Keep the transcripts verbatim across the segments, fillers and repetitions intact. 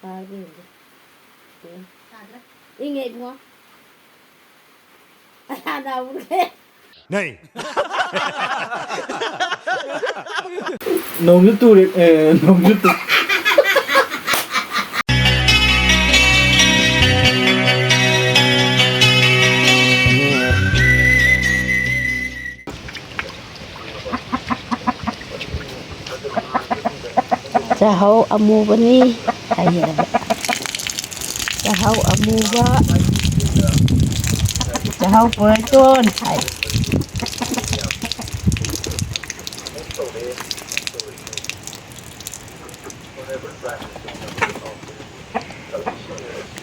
ꯇꯥꯔꯕ ꯌꯦꯡꯒꯦ꯫ ꯎꯝ꯫ ꯏꯪꯉꯦ ꯏꯕꯨꯡꯉꯣ꯫ ꯑꯩ ꯍꯥꯟꯅ ꯍꯧꯔꯒꯦ꯫ ꯅꯩ꯫ ꯅꯣꯡꯁꯨ ꯇꯨꯔꯦ, ꯑꯦ, ꯅꯣꯡꯁꯨ ꯇꯨ-, ꯆꯥꯍꯧ ꯑꯃꯨꯕꯅꯤ ꯍꯥꯏꯌꯦꯕ꯫ ꯆꯥꯍꯧ ꯑꯃꯨꯕ, ꯆꯥꯍꯧ ꯄꯣꯏꯔꯇꯣꯟ ꯍꯥꯏ꯫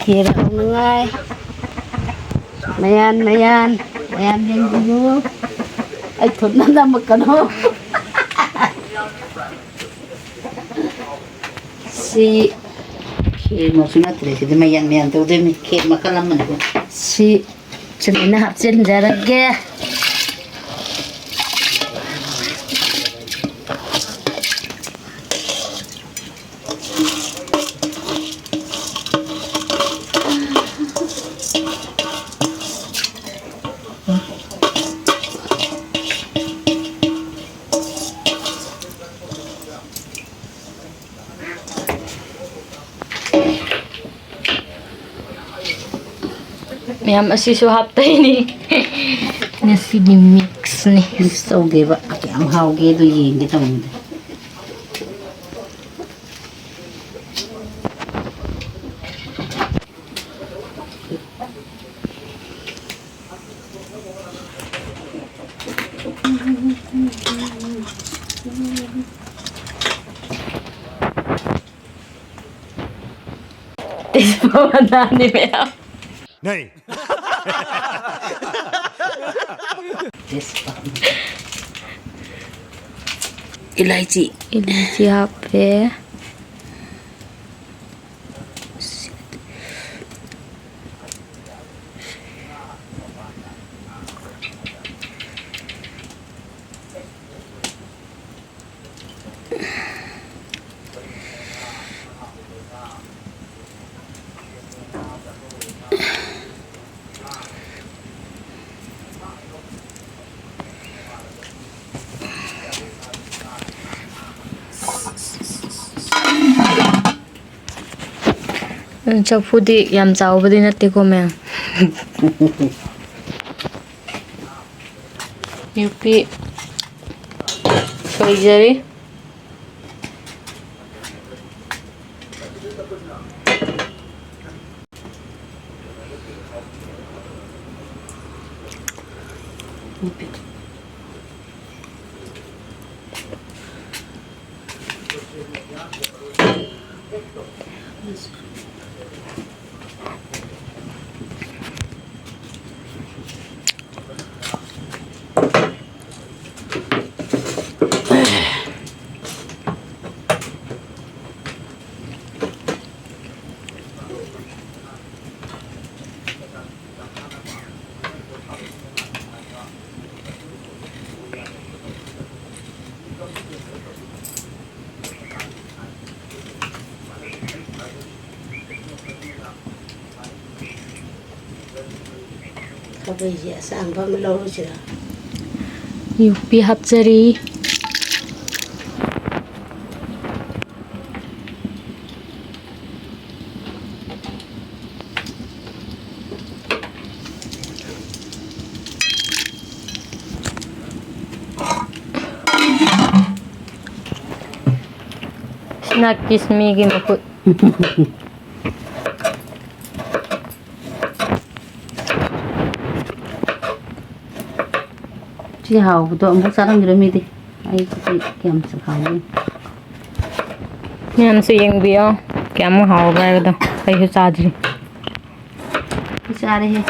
ꯈꯦꯔ ꯍꯧꯅꯉꯥꯏ꯫ ꯃꯌꯥꯟ, ꯃꯌꯥꯟ, ꯃꯌꯥꯟ ꯌꯦꯡꯕꯤꯌꯨ꯫ ꯑꯩ ꯊꯨꯞꯅ ꯅꯝꯃꯛꯀꯅꯨ꯫ ꯁꯤ ꯈꯦꯔꯃꯛꯁꯨ ꯅꯠꯇ꯭ꯔꯦ, ꯁꯤꯗꯤ ꯃꯌꯥꯟ ꯃꯌꯥꯟ ꯇꯧꯗꯣꯏꯅꯤ꯫ ꯈꯦꯔ ꯃꯈꯜ ꯑꯃꯅꯤ꯫ ꯁꯤ ꯁꯨꯃꯥꯏꯅ ꯍꯥꯞꯆꯤꯟꯖꯔꯒꯦ꯫ ꯃꯌꯥꯝ ꯑꯁꯤꯁꯨ ꯍꯥꯞꯇꯣꯏꯅꯤ꯫ ꯉꯁꯤꯗꯤ ꯃꯤꯛꯁꯅꯤ꯫ ꯃꯤꯛꯁ ꯇꯧꯗꯦꯕ꯫ ꯀꯌꯥꯝ ꯍꯥꯎꯒꯦ ꯑꯗꯨ ꯌꯦꯡꯒꯦ ꯇꯧꯕꯅꯤꯗ꯫ ꯇꯦꯖꯄꯥ ꯃꯅꯥꯅꯤ ꯃꯌꯥꯝ꯫ ꯅꯩ꯫ ꯏꯂꯥꯏꯆꯤ꯫ ꯏꯂꯥꯏꯆꯤ ꯍꯥꯞꯄꯦ꯫ ꯆꯐꯨꯗꯤ ꯌꯥꯝ ꯆꯥꯎꯕꯗꯤ ꯅꯠꯇꯦꯀꯣ, ꯃꯌꯥꯝ꯫ ꯌꯣꯄꯤ ꯁꯣꯏꯖꯔꯤ꯫ ꯈꯥꯕꯩꯁꯦ ꯑꯁꯥꯡꯕ ꯑꯃ ꯂꯧꯔꯨꯁꯤꯔꯥ? ꯌꯣꯄꯤ ꯍꯥꯞꯆꯔꯤ꯫ ꯁꯤꯅ ꯀꯤꯁꯃꯤꯒꯤ ꯃꯈꯨꯠ꯫ ꯁꯤ ꯍꯥꯎꯕꯗꯣ ꯑꯃꯨꯛ ꯆꯥꯔꯝꯈꯤꯔꯣꯏ ꯃꯤꯗꯤ꯫ ꯑꯩ ꯁꯤꯗꯤ ꯀꯌꯥꯝꯁꯨ ꯍꯥꯎꯒꯦ꯫ ꯃꯌꯥꯝꯁꯨ ꯌꯦꯡꯕꯤꯌꯣ ꯀꯌꯥꯃꯨꯛ ꯍꯥꯎꯕ꯭ꯔꯥ ꯍꯥꯏꯕꯗꯣ꯫ ꯑꯩꯁꯨ ꯆꯥꯗ꯭ꯔꯤ꯫ ꯑꯩ ꯆꯥꯔꯦꯍꯦ꯫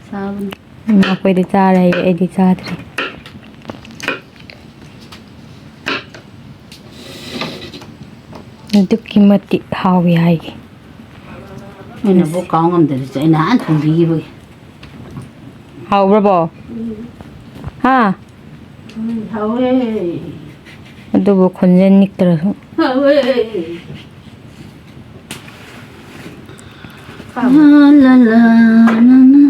ꯆꯥꯕꯅꯤ꯫ ꯎꯝ, ꯑꯩꯈꯣꯏꯗꯤ ꯆꯥꯔꯦ ꯍꯥꯏꯌꯦ, ꯑꯩꯗꯤ ꯆꯥꯗ꯭ꯔꯤ꯫ ꯑꯗꯨꯛꯀꯤ ꯃꯇꯤꯛ ꯍꯥꯎꯋꯤ ꯍꯥꯏꯒꯦ꯫ ꯑꯩꯅꯕꯨ ꯀꯥꯎ ꯉꯝꯗꯔꯤꯁꯦ, ꯑꯩ ꯅꯍꯥꯟ ꯊꯣꯡꯕꯤꯈꯤꯕꯒꯤ꯫ ꯍꯥꯎꯕ꯭ꯔꯕꯣ? ꯍꯥ? ꯎꯝ, ꯍꯥꯎꯋꯦ꯫ ꯑꯗꯨꯕꯨ ꯈꯣꯟꯖꯦꯜ ꯅꯤꯛꯇ꯭ꯔꯁꯨ꯫ ꯍꯥꯎꯋꯦ꯫ ꯂꯥ, ꯂꯥ, ꯂꯥ, ꯂꯥ, ꯂꯥ꯫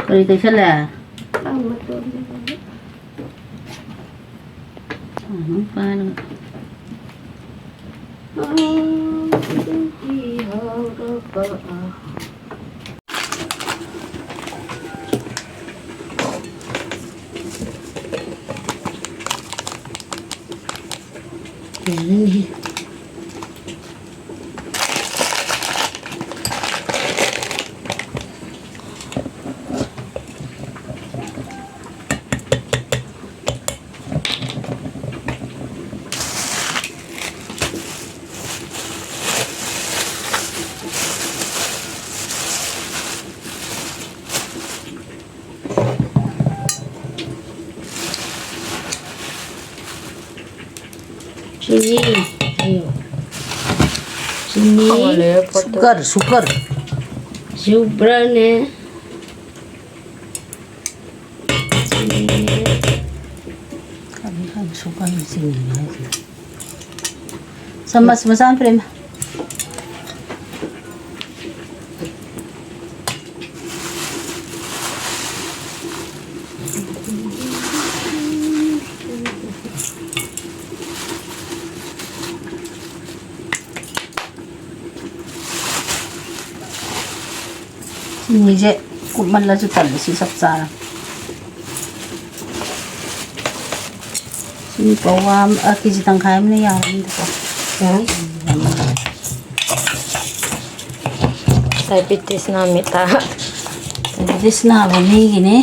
ꯀꯔꯤ ꯇꯩꯁꯜꯂꯦ? ꯑꯗꯨꯝ ꯄꯥꯏꯔꯒ꯫ ꯆꯤꯅꯤ ꯍꯥꯏꯌꯣ꯫ ꯆꯤꯅꯤ꯫ ꯍꯧꯒꯠꯂꯦ ꯄꯣꯠꯇꯣ꯫ Sugar, sugar. ꯁꯨꯒꯔꯅꯦ꯫ ꯆꯤꯅꯤꯅꯦ꯫ ꯀꯔꯤ ꯍꯥꯏꯅ ꯁꯨꯒꯔꯅ ꯆꯤꯅꯤꯅꯦ ꯍꯥꯏꯁꯤꯅ? ꯆꯥꯃꯁ ꯃꯆꯥ ꯑꯃ ꯄꯤꯔꯛꯏꯃ꯫ ꯆꯤꯅꯤꯁꯦ ꯀꯨꯞꯃꯜꯂꯁꯨ ꯇꯜꯂꯦ, ꯁꯤ ꯆꯞ ꯆꯥꯔꯦ꯫ ꯁꯤꯅꯤ ꯄꯋꯥ ꯑꯃ, ꯑ, ꯀꯦꯖꯤ ꯇꯪꯈꯥꯏ ꯑꯃꯅ ꯌꯥꯔꯅꯤꯗꯀꯣ꯫ ꯌꯥꯏ꯫ ꯗꯥꯏꯕꯤꯇꯤꯁ ꯅꯥꯃꯤꯇꯥ꯫ ꯗꯥꯏꯕꯤꯇꯤꯁ ꯅꯥꯕ ꯃꯤꯒꯤꯅꯤ꯫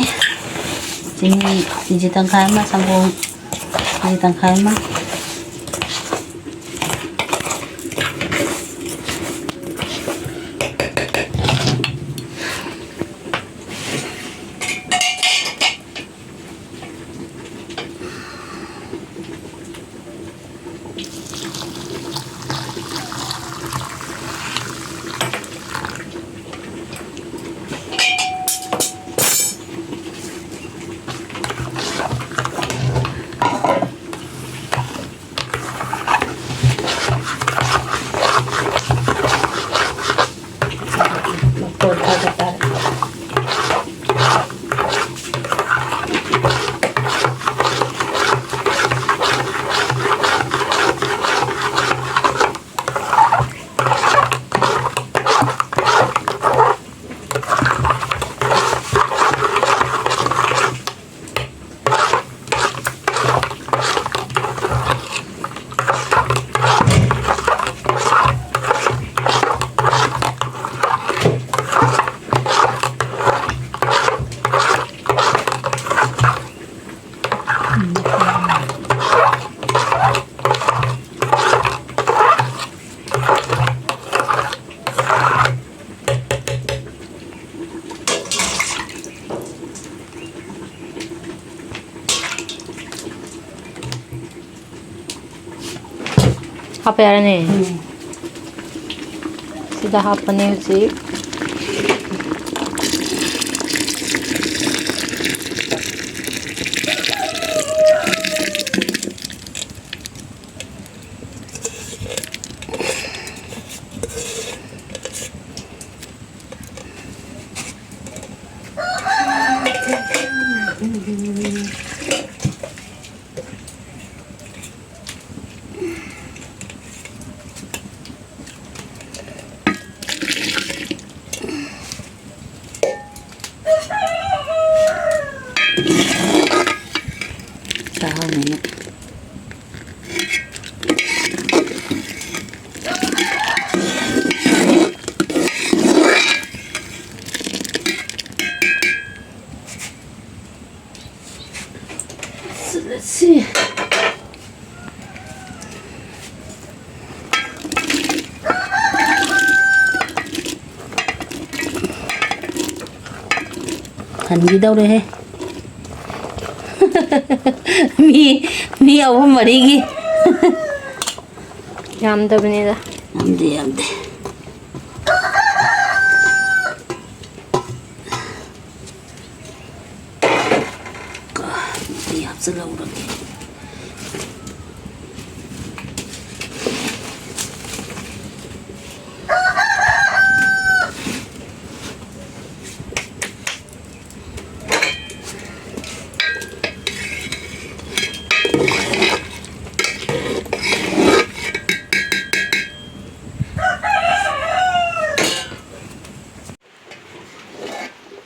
ꯆꯤꯅꯤ ꯀꯦꯖꯤ ꯇꯪꯈꯥꯏ ꯑꯃ, ꯁꯪꯒꯣꯝ ꯀꯦꯖꯤ ꯇꯪꯈꯥꯏ ꯑꯃ꯫ ꯍꯥꯞꯄ ꯌꯥꯔꯅꯤ꯫ ꯎꯝ꯫ ꯁꯤꯗ ꯍꯥꯞꯄꯅꯤ ꯍꯧꯖꯤꯛ꯫ ꯆꯥꯍꯧꯅꯤꯅ꯫ So let's see. ꯍꯟꯈꯤꯗꯧꯔꯦꯍꯦ꯫ ꯃꯤ, ꯃꯤ ꯑꯍꯨꯝ ꯃꯔꯤꯒꯤ꯫ ꯌꯥꯝꯗꯕꯅꯤꯗ꯫ ꯌꯥꯝꯗꯦ, ꯌꯥꯝꯗꯦ꯫ ꯀ-, ꯑꯩ ꯍꯥꯞꯆꯤꯜꯍꯧꯔꯒꯦ꯫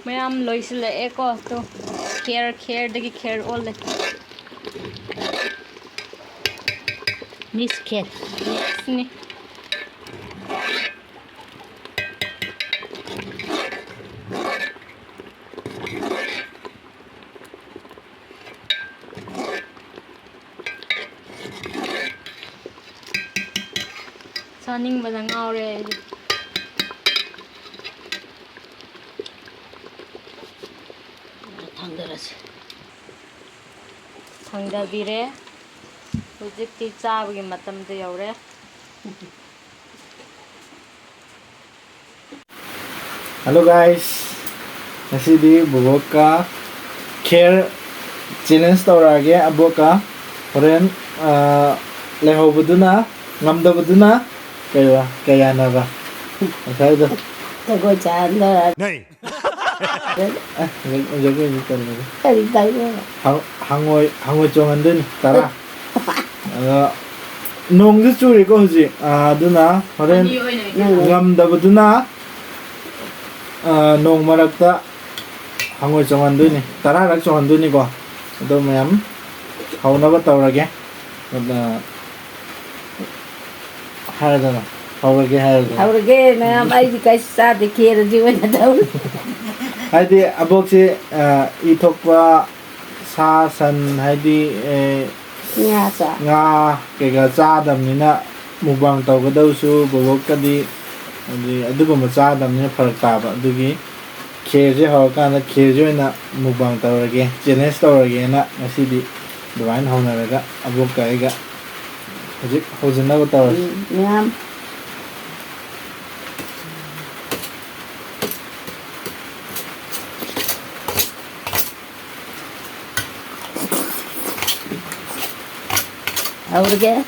ꯃꯌꯥꯝ ꯂꯣꯏꯁꯤꯜꯂꯛꯑꯦꯀꯣ꯫ ꯇꯣ, ꯈꯦꯔ, ꯈꯦꯔꯗꯒꯤ ꯈꯦꯔ ꯑꯣꯜꯂꯦ꯫ Miss ꯈꯦꯔ꯫ Yes ꯅꯤ꯫ ꯆꯥꯅꯤꯡꯕꯅ ꯉꯥꯎꯔꯦ ꯑꯩꯗꯤ꯫ ꯊꯥꯡꯗꯔꯁꯤ꯫ ꯊꯥꯡꯗꯕꯤꯔꯦ꯫ ꯍꯧꯖꯤꯛꯇꯤ ꯆꯥꯕꯒꯤ ꯃꯇꯝꯗ ꯌꯧꯔꯦ꯫ Hello guys, ꯉꯁꯤꯗꯤ ꯕꯣꯕꯣꯛꯀ ꯈꯦꯔ challenge ꯇꯧꯔꯛꯑꯒꯦ꯫ ꯑꯕꯣꯛꯀ ꯍꯣꯔꯦꯟ, ꯑ, ꯂꯩꯍꯧꯕꯗꯨꯅ, ꯉꯝꯗꯕꯗꯨꯅ ꯀꯩꯕ, ꯀꯩ ꯌꯥꯅꯕ? ꯉꯁꯥꯏꯗꯣ꯫ ꯖꯒꯣꯏ ꯆꯥꯍꯟꯗꯣꯔ꯫ ꯅꯩ꯫ ꯑ, ꯖꯒꯣꯏꯗꯤ ꯇꯜꯂꯦꯗ꯫ ꯀꯔꯤ ꯇꯧꯗꯣꯏꯕ? ꯍꯪ-, ꯍꯪꯉꯣꯏ, ꯍꯪꯉꯣꯏ ꯆꯣꯡꯍꯟꯗꯣꯏꯅꯤ, ꯇꯔꯥ꯫ ꯑꯗꯣ ꯅꯣꯡꯁꯨ ꯆꯨꯔꯤꯀꯣ ꯍꯧꯖꯤꯛ꯫ ꯑ, ꯑꯗꯨꯅ ꯍꯣꯔꯦꯟ ꯑꯅꯤ ꯑꯣꯏꯅ ꯉꯝꯗꯕꯗꯨꯅ, ꯑ, ꯅꯣꯡ ꯃꯔꯛꯇ ꯍꯪꯉꯣꯏ ꯆꯣꯡꯍꯟꯗꯣꯏꯅꯤ, ꯇꯔꯥꯔꯛ ꯆꯣꯡꯍꯟꯗꯣꯏꯅꯤꯀꯣ꯫ ꯑꯗꯣ ꯃꯌꯥꯝ ꯍꯧꯅꯕ ꯇꯧꯔꯒꯦ꯫ ꯑꯗ ꯍꯥꯏꯔꯗꯅ, ꯍꯧꯔꯒꯦ ꯍꯥꯏꯔꯗꯅ꯫ ꯍꯧꯔꯒꯦ ꯃꯌꯥꯝ, ꯑꯩꯗꯤ ꯀꯩꯁꯨ ꯆꯥꯗꯦ, ꯈꯦꯔꯁꯤ ꯑꯣꯏꯅ ꯇꯧꯔꯦ꯫ ꯍꯥꯏꯗꯤ ꯑꯕꯣꯛꯁꯦ, ꯑ, ꯏ ꯊꯣꯛꯄ ꯁꯥ ꯁꯟ ꯍꯥꯏꯗꯤ, ꯑꯦ, ꯉꯥ ꯆꯥ-, ꯉꯥ ꯀꯩꯀꯥ ꯆꯥꯗꯕꯅꯤꯅ mukbang ꯇꯧꯒꯗꯧꯁꯨ ꯕꯣꯕꯣꯛꯀꯗꯤ ꯍꯥꯏꯗꯤ ꯑꯗꯨꯒꯨꯝꯕ ꯆꯥꯗꯕꯅꯤꯅ ꯐꯔꯛ ꯇꯥꯕ꯫ ꯑꯗꯨꯒꯤ ꯈꯦꯔꯁꯦ ꯍꯧꯔꯀꯥꯟꯗ ꯈꯦꯔꯁꯦ ꯑꯣꯏꯅ mukbang ꯇꯧꯔꯒꯦ, challenge ꯇꯧꯔꯒꯦꯅ ꯉꯁꯤꯗꯤ ꯑꯗꯨꯃꯥꯏꯅ ꯍꯧꯅꯔꯒ ꯑꯕꯣꯛꯀ ꯑꯩꯒ ꯍꯧꯖꯤꯛ ꯍꯧꯖꯤꯟꯅꯕ ꯇꯧꯔꯁꯤ꯫ ꯎꯝ, ꯃꯌꯥꯝ꯫ ꯍꯧꯔꯒꯦ꯫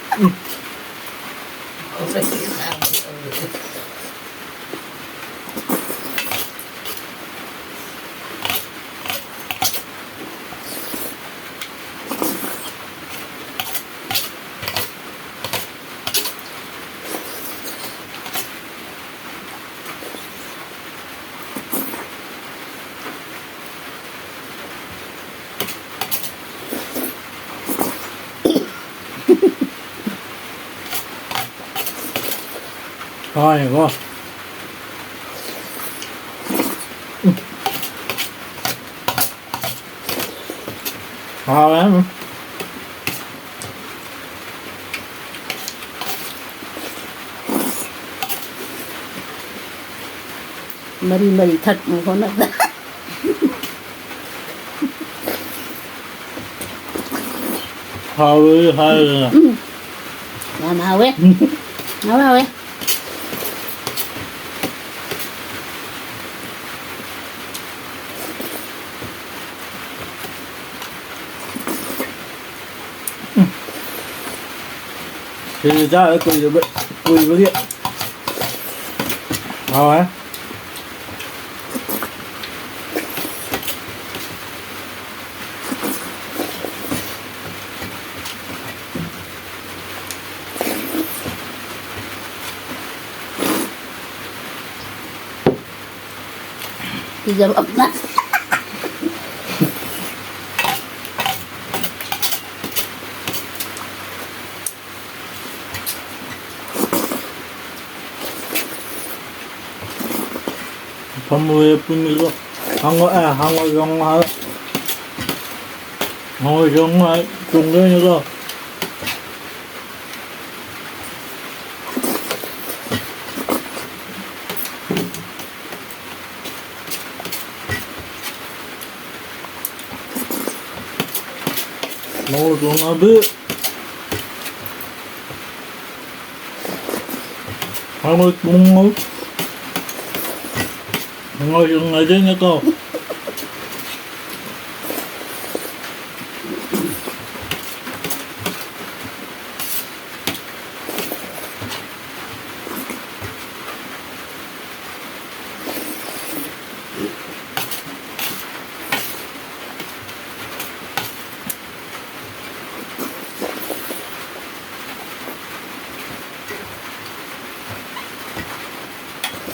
ꯍꯣꯏꯀꯣ꯫ ꯍꯥꯎꯋꯦ꯫ ꯃꯔꯤ ꯃꯔꯤ ꯊꯛꯅ ꯍꯣꯠꯅꯕꯗ꯫ ꯍꯥꯎꯋꯦ ꯍꯥꯏꯔꯒ꯫ ꯎꯝ꯫ ꯌꯥꯝ ꯍꯥꯎꯋꯦ꯫ ꯍꯥꯎꯋꯦ, ꯍꯥꯎꯋꯦ꯫ ꯁꯤꯗꯤ ꯆꯥꯗ ꯀꯨꯏꯔꯕ-, ꯀꯨꯏꯕꯒꯤ ꯍꯥꯎꯋꯦ꯫ ꯄꯤꯖꯕ ꯑꯃ꯫ ꯐꯝꯃꯣꯏꯌꯦ ꯄꯨꯡ ꯅꯤꯄꯥꯟ꯫ ꯍꯪꯉꯣ-, ꯑꯦ, ꯍꯪꯉꯣꯏ ꯆꯣꯡꯉꯣ ꯍꯥꯏꯕ꯫ ꯍꯪꯉꯣꯏ ꯆꯣꯡꯉꯣ ꯍꯥꯏ-, ꯆꯣꯡꯗꯣꯏꯅꯤꯀꯣ꯫ ꯍꯪꯉꯣꯏ ꯆꯣꯡꯉꯗꯤ ꯍꯪꯉꯣꯏ ꯄꯨꯡꯉꯧ꯫ ꯍꯪꯉꯣꯏ ꯄꯨꯡꯉꯧꯗꯣꯏꯅꯦꯀꯣ꯫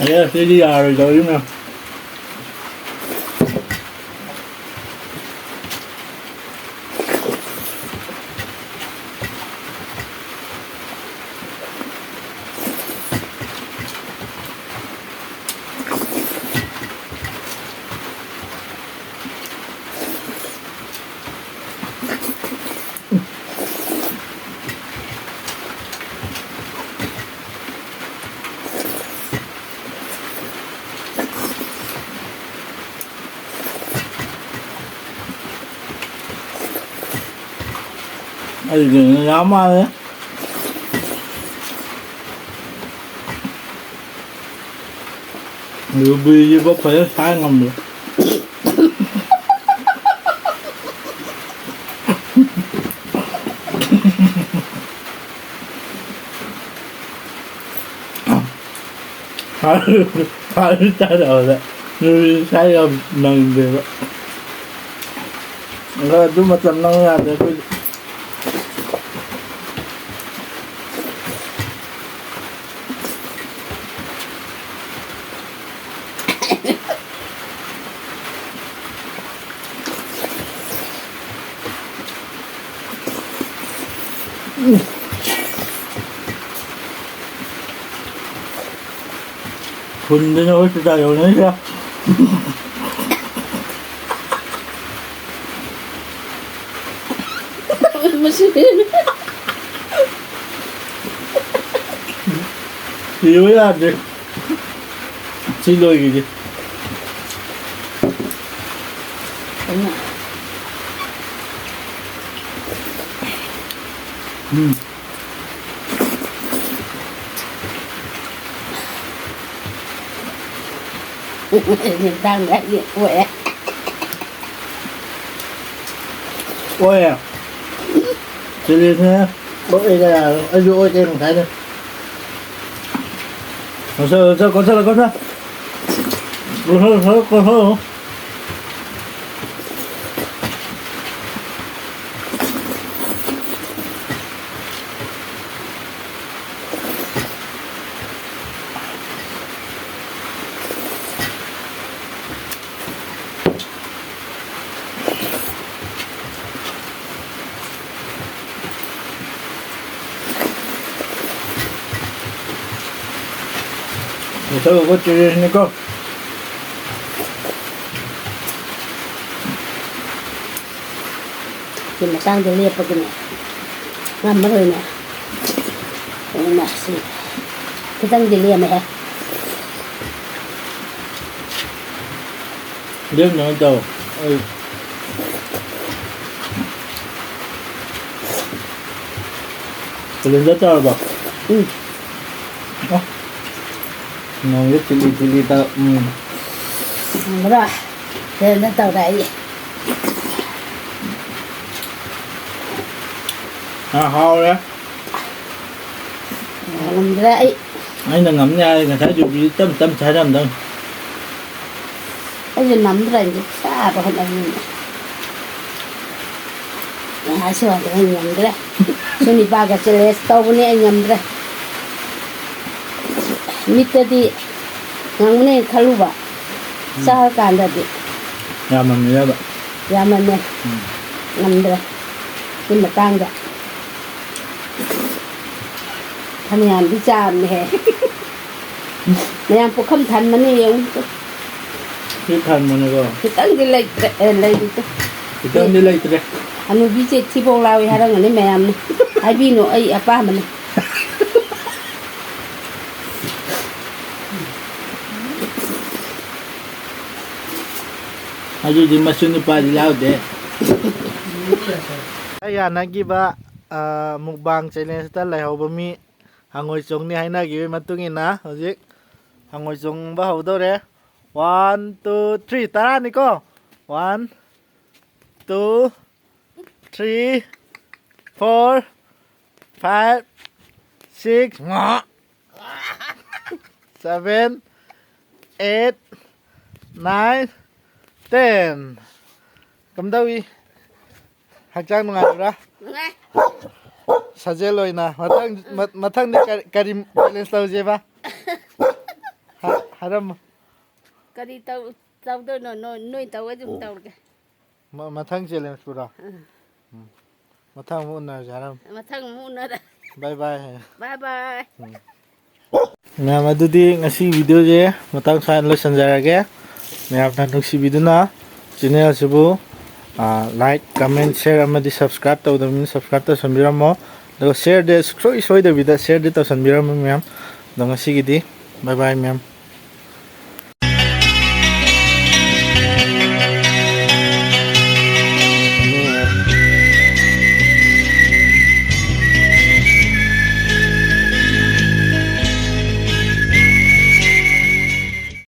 ꯑꯦ, ꯁꯤꯗꯤ ꯌꯥꯔꯣꯏꯗꯧꯔꯤꯅꯦ꯫ ꯑꯩꯒꯤꯅ ꯌꯥꯝ ꯃꯥꯜꯂꯦ꯫ ꯔꯨꯕꯤꯁꯤꯐꯥꯎ ꯐꯖꯅ ꯁꯥꯏ ꯉꯝꯗ꯭ꯔꯦ꯫ ꯐꯥꯔꯁ ꯇꯥꯔꯛꯄꯗ ꯅꯨꯃꯤꯠ ꯏꯁꯥ ꯌꯥꯝ ꯅꯪꯗꯦꯕ꯫ ꯑꯗꯣ ꯑꯗꯨ ꯃꯇꯝ ꯅꯪ ꯌꯥꯗꯦ ꯑꯩꯈꯣꯏꯗꯤ꯫ ꯐꯨꯟꯗꯅ ꯍꯣꯁꯄꯤꯇꯥꯜ ꯌꯧꯅꯩꯁꯦ꯫ ꯃꯁꯤ ꯁꯤꯕ ꯌꯥꯗ꯭ꯔꯦ꯫ ꯁꯤ ꯂꯣꯏꯈꯤꯒꯦ꯫ ꯎꯝ꯫ ꯌꯦꯟꯁꯥꯡꯗ ꯌꯦꯟ ꯑꯣꯛꯑꯦ꯫ ꯑꯣꯛꯑꯦ꯫ ꯆꯤꯂꯤꯁꯤꯅ ꯑꯣꯛꯑꯦꯒ ꯌꯥꯔꯣꯏ꯫ ꯑꯩꯁꯨ ꯑꯣꯛꯑꯦ ꯉꯁꯥꯏꯗ꯫ ꯀꯣꯠꯁꯜꯂꯣ, ꯀꯣꯠꯁꯜꯂꯣ, ꯀꯣꯠꯁꯜꯂꯣ꯫ ꯀꯣꯠꯁꯜꯂꯣ, ꯀꯣꯠꯁꯜꯂꯣ, ꯀꯣꯠꯁꯜꯂꯣ꯫ ꯃꯨꯊꯠꯂꯒ ꯆꯦꯔꯦꯁꯅꯤꯀꯣ꯫ ꯁꯤ ꯃꯇꯥꯡꯗ ꯂꯦꯞꯄꯒꯅꯦ꯫ ꯉꯝꯃꯔꯣꯏꯅꯦ꯫ ꯑꯗꯨꯅ ꯁꯤ ꯈꯤꯇꯪꯗꯤ ꯂꯦꯝꯃꯦꯍꯦ꯫ ꯂꯦꯝꯅꯕ ꯇꯧ꯫ ꯑꯩ ꯀꯦꯂꯦꯟꯗꯔ ꯇꯧꯔꯕꯣ? ꯎꯝ꯫ ꯑꯣ꯫ ꯅꯣꯡꯁꯦ ꯊꯤꯠꯂꯤ ꯊꯤꯠꯂꯤ ꯇꯧ-, ꯎꯝ꯫ ꯈꯪꯕ꯭ꯔꯥ? ꯀꯦꯂꯦꯟꯗꯔ ꯇꯧꯔꯦ ꯑꯩ꯫ ꯑꯥ, ꯍꯥꯎꯔꯦ꯫ ꯉꯝꯗ꯭ꯔꯦ ꯑꯩ꯫ ꯑꯩꯅ ꯉꯝꯅꯤ ꯍꯥꯏꯔꯦ, ꯉꯁꯥꯏ ꯌꯨꯕꯤꯁꯤ ꯇꯞ ꯇꯞ ꯆꯥꯔꯝꯗꯧꯅꯤ꯫ ꯑꯩꯁꯨ ꯉꯝꯗ꯭ꯔꯦ, ꯑꯩꯁꯨ ꯆꯥꯕ ꯍꯣꯠꯅꯕꯅꯤꯅ꯫ ꯉꯥꯏꯍꯥꯛ ꯁꯤ ꯋꯥꯗ ꯑꯩ ꯉꯝꯗ꯭ꯔꯦ꯫ ꯁꯨꯝ ꯅꯤꯄꯥꯒ challenge ꯇꯧꯕꯅꯦ, ꯑꯩ ꯉꯝꯗ꯭ꯔꯦ꯫ ꯃꯤꯠꯇꯗꯤ ꯉꯝꯒꯅꯦꯅ ꯈꯜꯂꯨꯕ, ꯎꯝ꯫ ꯆꯥꯔꯀꯥꯟꯗꯗꯤ ꯌꯥꯝꯃꯝꯃꯤꯔꯕ? ꯌꯥꯝꯃꯝꯃꯦ꯫ ꯎꯝ꯫ ꯉꯝꯗ꯭ꯔꯦ꯫ ꯁꯤ ꯃꯇꯥꯡꯗ ꯐꯅꯌꯥꯝꯗꯤ ꯆꯥꯕꯅꯦꯍꯦ꯫ ꯃꯌꯥꯝ ꯄꯨꯈꯝ ꯊꯟꯕꯅꯦ ꯌꯦꯡꯉꯨ꯫ ꯁꯤ ꯊꯟꯕꯅꯦꯀꯣ꯫ ꯈꯤꯇꯪꯗꯤ ꯂꯩꯇ꯭ꯔꯦ, ꯑꯦ, ꯂꯩꯇ꯭ꯔꯦ꯫ ꯈꯤꯇꯪꯗꯤ ꯂꯩꯇ꯭ꯔꯦ꯫ ꯍꯅꯨꯕꯤꯁꯦ ꯊꯤꯕꯣꯡ ꯂꯥꯎꯏ ꯍꯥꯏꯔꯝꯒꯅꯤ ꯃꯌꯥꯝꯅ꯫ ꯍꯥꯏꯕꯤꯅꯨ ꯑꯩ ꯑꯄꯥꯝꯕꯅꯤ꯫ ꯑꯗꯨꯗꯤ ꯃꯁꯨ ꯅꯨꯄꯥꯗꯤ ꯂꯥꯎꯗꯦ꯫ ꯌꯥꯅꯈꯤꯕ, ꯑ, mukbang challenge ꯇ ꯂꯩꯍꯧꯕ ꯃꯤ ꯍꯪꯉꯣꯏ ꯆꯣꯡꯅꯤ ꯍꯥꯏꯅꯈꯤꯕꯒꯤ ꯃꯇꯨꯡ ꯏꯟꯅ ꯍꯧꯖꯤꯛ ꯍꯪꯉꯣꯏ ꯆꯣꯡꯕ ꯍꯧꯗꯧꯔꯦ꯫ One, two, three, ꯇꯔꯥꯅꯤꯀꯣ꯫ One, two, three, four, five, six, seven, eight, nine, ten꯫ ꯀꯝꯗꯧꯏ? ꯍꯛꯆꯥꯡ ꯅꯨꯡꯉꯥꯏꯕ꯭ꯔꯥ? ꯅꯨꯡꯉꯥꯏ꯫ ꯁꯥꯖꯦꯜ ꯑꯣꯏꯅ ꯃꯊꯪ, ꯃ-, ꯃꯊꯪꯗꯤ ꯀꯔꯤ, ꯀꯔꯤ challenge ꯇꯧꯁꯦꯕ? ꯍꯥ-, ꯍꯥꯏꯔꯝꯃꯣ꯫ ꯀꯔꯤ ꯇꯧ-, ꯇꯧꯗꯣꯏꯅꯣ? ꯅꯣꯏ, ꯅꯣꯏ ꯇꯧꯔꯗꯤ ꯑꯗꯨꯝ ꯇꯧꯔꯒꯦ꯫ ꯃ-, ꯃꯊꯪ challenge ꯄꯨꯔꯣ? ꯑꯥ꯫ ꯎꯝ꯫ ꯃꯊꯪ ꯑꯃꯨꯛ ꯎꯅꯔꯁꯦ ꯍꯥꯏꯔꯝꯃꯣ꯫ ꯃꯊꯪ ꯑꯃꯨꯛ ꯎꯅꯔꯦ꯫ Bye bye ꯍꯥꯏꯌꯣ꯫ Bye bye꯫ ꯎꯝ꯫ ꯃꯌꯥꯝ, ꯑꯗꯨꯗꯤ ꯉꯁꯤ video ꯁꯦ ꯃꯇꯥꯡ ꯁ꯭ꯋꯥꯏꯗ ꯂꯣꯏꯁꯤꯟꯖꯔꯒꯦ꯫ ꯃꯌꯥꯝꯅ ꯅꯨꯡꯁꯤꯕꯤꯗꯨꯅ channel ꯑꯁꯤꯕꯨ, ꯑ, like, comment, share ꯑꯃꯗꯤ subscribe ꯇꯧꯗꯕꯅꯤꯅ subscribe ꯇꯧꯁꯟꯕꯤꯔꯝꯃꯣ꯫ ꯑꯗꯨꯒ share ꯗꯤ ꯁꯨꯡꯁꯣꯏ ꯁꯣꯏꯗꯕꯤꯗ share ꯗꯤ ꯇꯧꯁꯟꯕꯤꯔꯝꯃꯣ ꯃꯌꯥꯝ꯫ ꯑꯗꯣ ꯉꯁꯤꯒꯤꯗꯤ bye bye ꯃꯌꯥꯝ꯫